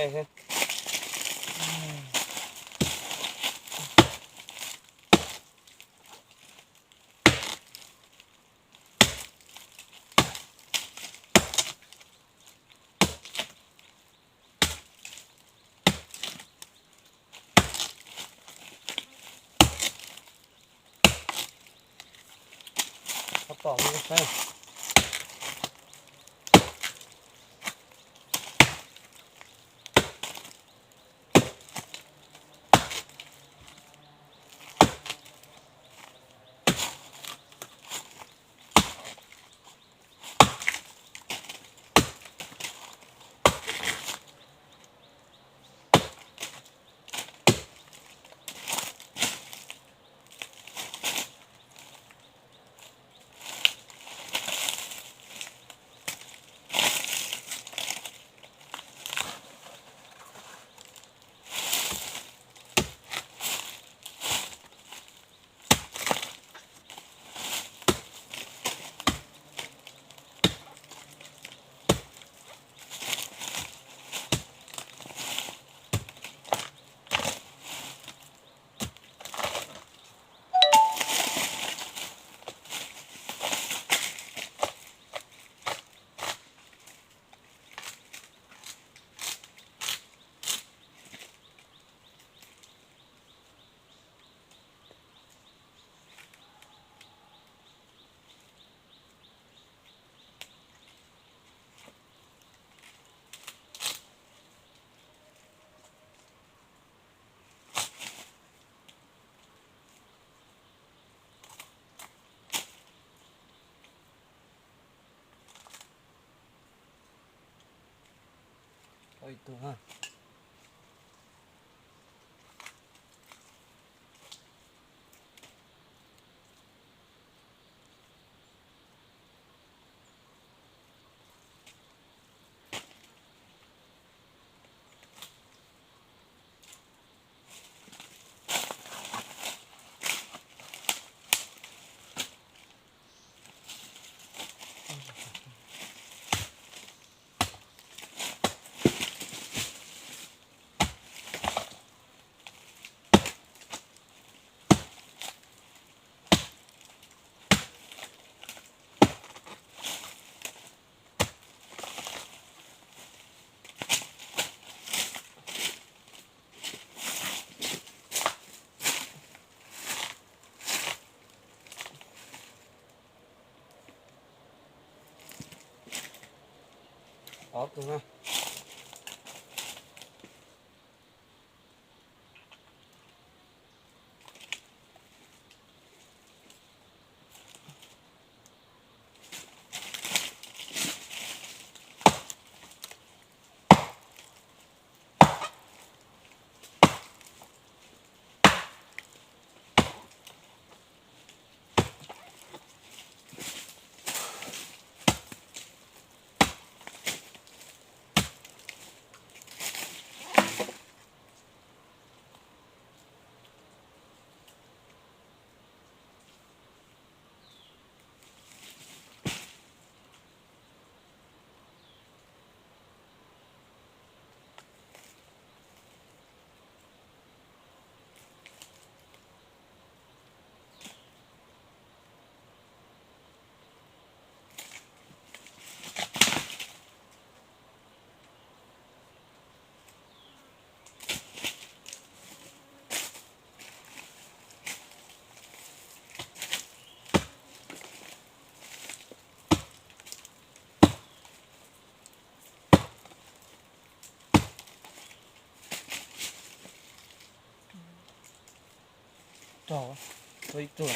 Tej thiab. Tab tom saib. Ib tug na. Ob tug na. Rau, tua ib tug.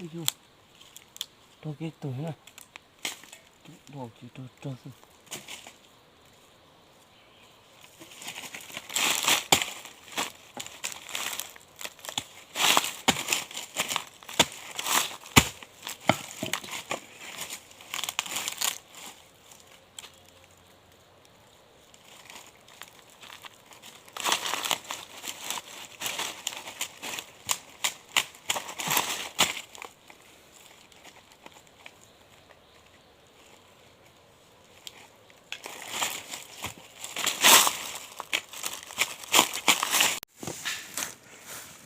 Yus, rau kiag tus na. Tus dua tsis rau rau xwb.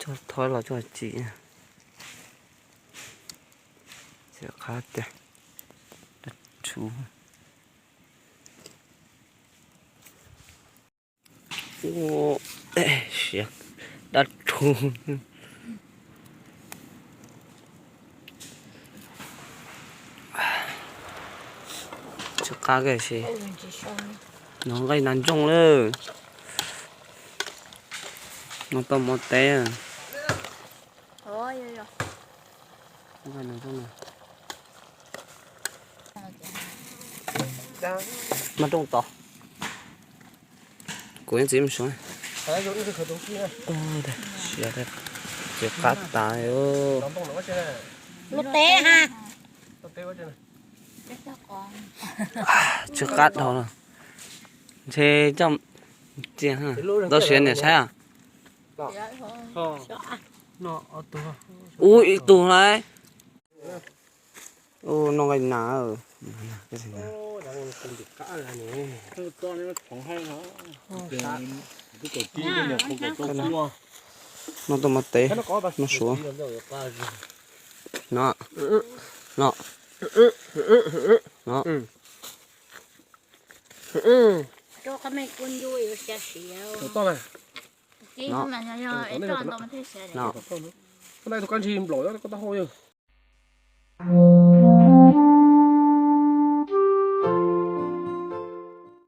Coj thov los coj tsis, tsis qab tiag. Dab tshuv. Ua, siav dab tshuv. Tsis qab kiag si. Nov nqaij nas ntsooj lawm. Nov tau mov teb. Mas rooj tod. Kuv yeej txiv mus suav. Siav, tsis qab tas. Lub teb ha. Tsis qab dhau los. Ntshe coj txias, tau siav niam saib os. Ub, ib tug lauj. Ub, noj nqaij nas. Noj tau mov teb, noj suav. No, no, no. No, no.